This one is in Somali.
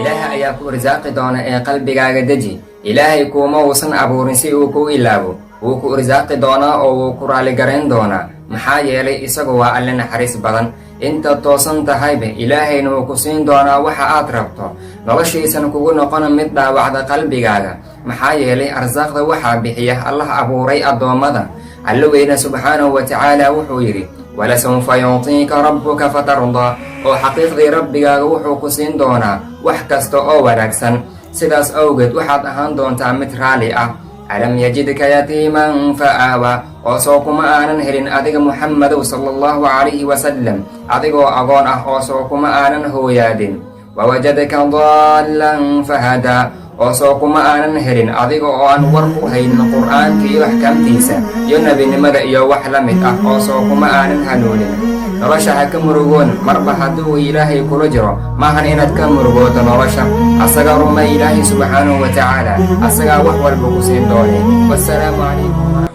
Ilaaha ayaa ku irsaaqi doona ee qalbigaaga deji. Ilaahay kuuma uusan abuurin si uu kuu ilaabo. Wuu ku irsaaqi doonaa oo wuu ku raalligarayn doonaa, maxaa yeelay isagu waa Alle naxariis badan. Intaad toosan tahayba, Ilaahayna wuu ku siin doonaa waxa aad rabto. Noloshaysan kugu noqona mid dhaawacda qalbigaaga, maxaa yeelay arsaaqda waxaa bixiya Allah abuuray addoommada. Alle weyne subxaanahu wa tacaala wuxuu yidhi: "Walasawfa yuctiika rabbuka fatardaa." Oo xaqiiqdii Rabbigaaga wuxuu ku siin doonaa wax kasta oo wanaagsan, sidaas awgeed waxaad ahaan doontaa mid raalli ah. "Alam yajidka yatiiman fa aawaa." Oo soo kuma aanan helin adiga, Muxammedow sala Allahu calayhi wasalam, adigoo agoon ah? Oo soo kuma aanan hooyaadin? "Wawajadaka daallan fahadaa." Oo soo kuma aanan helin adiga oo aan war ku haynin Qur'aanka iyo axkaamtiisa iyo nebinimada iyo wax la mid ah? Oo soo kuma aanan hanuunin? Nolosha ha ka murugoon. Marba hadduu Ilaahay kula jiro, maahan inaad ka murugooto nolosha. Asaga rumay, Ilaahay subxaanahu wa tacaala asagaa wax walba ku siin doone. Wassalaamu calaykum.